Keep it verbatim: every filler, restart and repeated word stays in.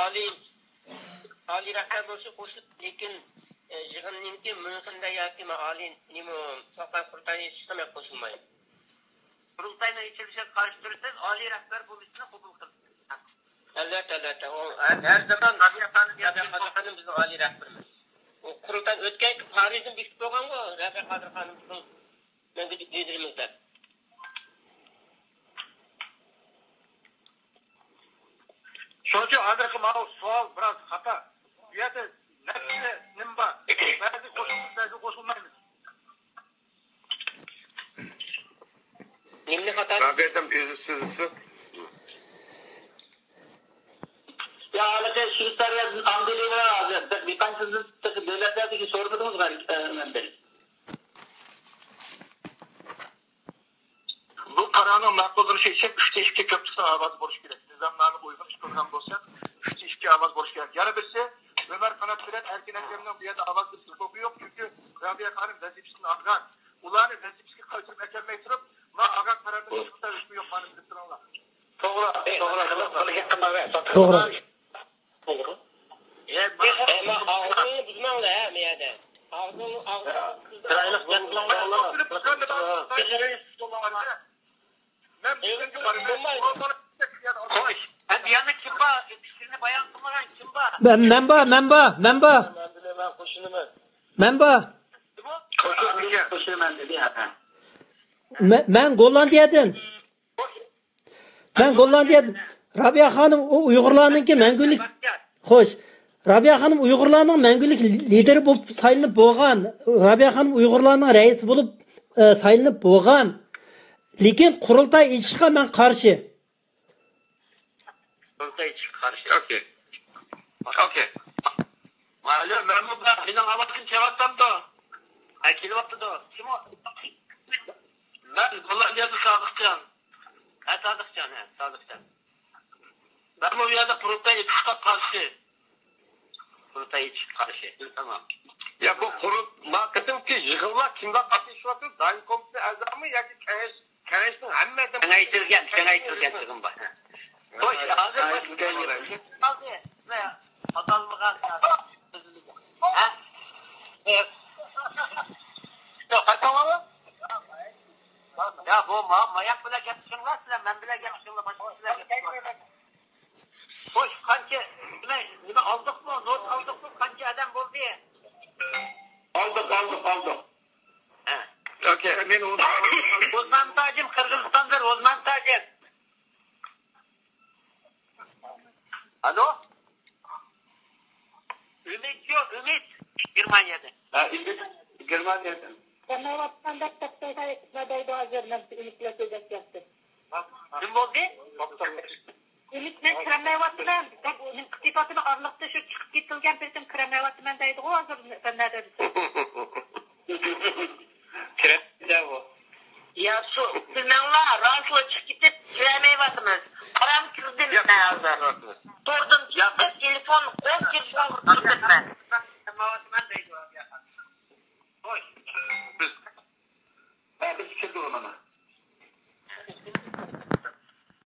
ئالىي، ئالىي رەھبەر بولۇشى قوشۇلىدۇ، لېكىن، ئە، يىغىننىڭكى مۇنخېندا ياكى ما ئالىي نېمە، پاقا قۇرۇلتاينى ھېچ قانداق قوشۇلمايدۇ. قۇرۇلتاينىڭ ئېچىلىشىغا قارشى تۇرىسىز، ئالىي رەھبەر بولۇشىنى قوبۇل قىلىسىز. ئەلۋەتتە، ئەلۋەتتە. ئۇ ھەر، ھەر زامان رابىيە خانىم، رابىيە خانىم بىزنىڭ ئالىي رەھبىرىمىز. ئۇ قۇرۇلتاي ئۆتكەن پارىژدىن بېكىتىپ قويغانغۇ، رابىيە قادىر خانىم بىزنىڭ مەڭگۈلۈك لىدېرىمىز دەپ. شۇنىڭ ئۈچۈن ھازىرقى ماۋۇ سوئال بىراز خاتا. بۇ يەردە نەتىجە نېمە بار؟ بەزى قوشۇلىمىز، بەزى قوشۇلمايمىز. نېمىنى خاتا؟ رابىيەدىن ئۆزى سۆزلىسۇن. يا، ھېلىقى شۋېتسارىيەدىن ئانگلىيە ۋە بىر، بىر قانچە دۆلەتلەردىكى سورىمىدىڭىز غا، ئە، مەن بىر. بۇ قارارنىڭ ماقۇللىنىشى ئۈچۈن ئۈچتە ئىككى كۆپچىلىك ئاۋازى بولۇشى كېرەك. نىزامنامىغا ئۇيغۇن ئىش قىلغان بولساق، ئۈچتە ئىككى ئاۋاز بولۇشى كېرەك. يەنە بىرسى، ئۆمەر قانات بىلەن ئەركىن ئەكرەمنىڭ بۇ يەردە ئاۋاز بېرىش ھوقۇقى يوق، چۈنكى رابىيە خانىم ۋەزىپىسىدىن ئالغان. ئۇلارنى ۋەزىپىسىگە قايتۇرۇپ ئەكەلمەي تۇرۇپ، ما ئالغان قارارنى چىقىرىش ھوقۇقى يوق، مانا بىلىپ تۇرۇڭلار. توغرا، توغرا، توغرا. توغرا. ئەمما ئاغزىڭنى بۇزماڭلار، ھە، مەيەدە. ئاغزىڭ، ئاغزىڭ. چىرايلىق گەپ قىلىڭلار. خوش، ئەمدى يەنە كىم بار؟ پىكرىنى بايان قىلمىغان كىم بار؟ مەن، مەن بار، مەن بار، مەن بار. مەن بار. مەن، مەن گوللاندىيەدىن. مەن گوللاندىيە، رابىيە خانىم، ئۇ ئۇيغۇرلارنىڭكى مەڭگۈلۈك، خوش، رابىيە خانىم ئۇيغۇرلارنىڭ مەڭگۈلۈك لىدېرى بولۇپ سايلىنىپ بولغان، رابىيە خانىم ئۇيغۇرلارنىڭ رەئىسى بولۇپ، ئە، سايلىنىپ بولغان. لېكىن قۇرۇلتاي ئېچىشقا مەن قارشى. قۇرۇلتاي ئېچىشقا قارشى. ئوكەي. ئوكەي. مەلۇم، مەنمۇ بار. مېنىڭ ئاۋازىم كېلىۋاتامدۇ؟ ھە، كېلىۋاتىدۇ. كىم ئۇ؟ مەن گوللاندىيەدىن سادىقجان. ھە، سادىقجان، ھە، سادىقجان. مەنمۇ بۇ يەردە قۇرۇلتاي ئېچىشقا قارشى. قۇرۇلتاي ئېچىشقا قارشى. تامام. يا، بۇ قۇرۇل-، ما قېتىمقى يىغىنلار كىملەر قاتنىشىۋاتىدۇ؟ دائىم كومىتېت ئەزامۇ ياكى كېڭەش، كېڭەشنىڭ ھەممە ئادەم كېڭەيتىلگەن، كېڭەيتىلگەن يىغىن بار. خوش، ھازىر قالدى. ئاتالمىغان. ھە؟ ياق، قايتىۋالىڭ. يا، بۇ ما-، ماياق بىلەن گەپ قىلىڭلار، سىلەر مەن بىلەن گەپ قىلىڭلار، باشقا بىلەن گەپ قىلىڭلار. خوش، قانچە، نېمە، نېمە ئالدۇقمۇ؟ نوت ئالدۇقمۇ؟ قانچە ئادەم بولدى؟ ئالدۇق، ئالدۇق، ئالدۇق. ھە. ئوكەي، مەن ئۇنى ئوزمان تاجىم، قىرغىزىستاندىن ئوزمان تاجىم. ئالو؟ ئۈمىد يوق، ئۈمىد. گېرمانىيەدە. ھە، ئۈمىد گېرمانىيەدە. كىرمەيۋاتىمەن دەپ توختايدۇ، دەيدۇ ھازىر، مەن ئۈمىد بىلەن سۆزلەشكەنتىم. نېمە بولدى؟ ئۈمىد، مەن كىرەلمەيۋاتىمەن دەپ، نېمە قىلىپ كېتىۋاتىمەن، ئارىلىقتا شۇ چىقىپ كېتىلگەن پېتىم كىرەلمەيۋاتىمەن دەيدىغۇ ھازىر، سەن نەدە دېسەڭ. كىرەپتە بۇ. يا، شۇ، بىلمەڭلار، راستلا چىقىپ كېتىپ كىرەلمەيۋاتىمىز. ئارام كىردىم مەن ھازىر. توردىن چىقىپ، تېلېفون